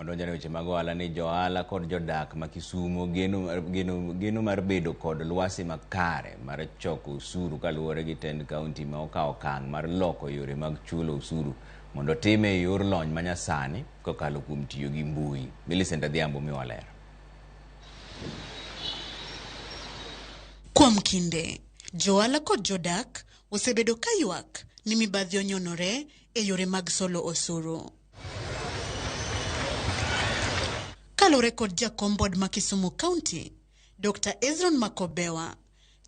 Wadonjo e weche mag ohala ni johala kod jodak ma Kisumo geno mar bedo kod lwasi makare mar choko osuru kaluwore gi tend kaunti ma okawo okang' mar loko yore mag chulo osuru mondo time e yor lony manyasani kokalo kuom tiyo gi mbui. Millicent Adhiambo miwa ler. Kuom kinde, johala kod jodak osebedo ka ywak ni mibadhi onyonore e yore mag solo osuru. Kaluwore kod jakom board ma Kisumu County, Dr. Ezron Makobewa,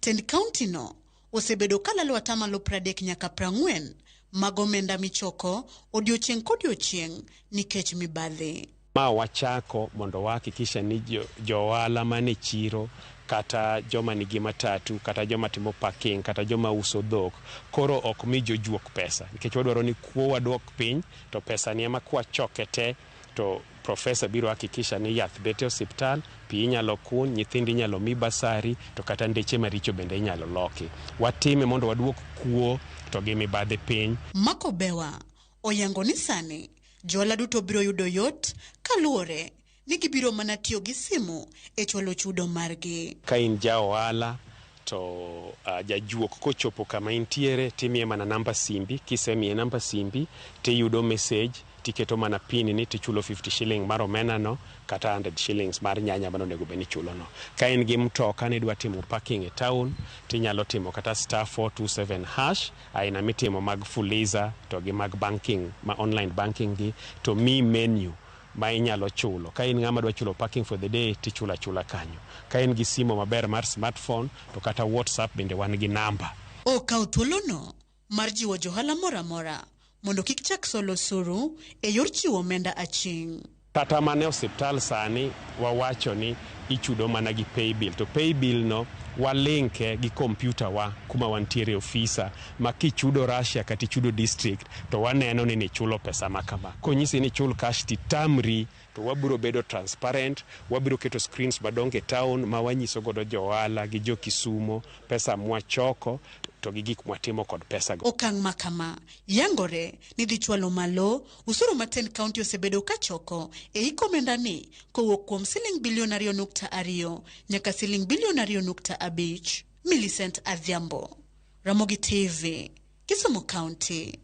tend kaunti no osebedo kalalo atamalo 30 nyaka 40 mag omenda michoko odiochieng' kodiochieng' nikech mibadhi. Ma wachako mondo wahakikisha ni jo ohala mane chiro kata joma nigi matatu kata joma timo parking kata joma uso dhok koro ok mi jojuok pesa nikech wadwaro ni kuo waduok piny to pesa ni ema kwachoke te to profesa biro hakikisha ni yath bet e osiptal, pi inyalo kuny, nyithindo inyalo mi basari to kata ndeche maricho bende inyalo loki. Watime mondo waduok kuo to gi mibadhi piny. Makobewa oyango ni sani johala duto biro yudo yot kaluwore ni gibiro mana tiyo gi simu e chwalo chudo margi. Ka in ja ohala to jajuok kochopo kama intiere timiye mana namba simbi, kisemiye namba simbi tiyudo message tiketo mana pin ni tichulo 50 shilling mar omena no kata 100 shillings mar nyanya mane onego bed ni ichulo no. Ka in gi mtoka nidwa timo parking e town tinyalo timo kata star 427 hash aina mitimo mag Fuliza to gi mag banking ma online banking gi to mi menu ma inyalo chulo. Ka in ng'ama dwa chulo parking for the day tichulo achula kanyo. Ka in gi simo maber mar smartphone to kata WhatsApp bende wan gi namba. Okawo thuolono mar jiwo johala moro amora mondo kik chak solo osuru e yor chiwo omenda aching'. Kata mana e osiptal sani wawacho ni ichudo mana gi paybill to paybill no walinke gi kompyuta wa kuma wantiere ofisa ma kichudo Russia kata ichudo district to waneno ni nichulo pesa ma kama. Konyisi ni ichul cash titamri to wabiro bedo transparent, wabiro keto screens madongo e town ma wanyiso godo jo ohala gi jo Kisumo pesa mwachoko to gi gik mwatimo kod pesa go. Okang' ma kama yangore ni dhi chwalo malo osuru ma tend kaunti osebedo kachoko e hik omenda ni kowuok kuom siling bilion 2.2 nyaka siling bilion 2.5. Millicent Adhiambo, Ramogi TV, Kisumu County.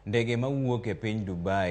Ndege mawuok e piny Dubai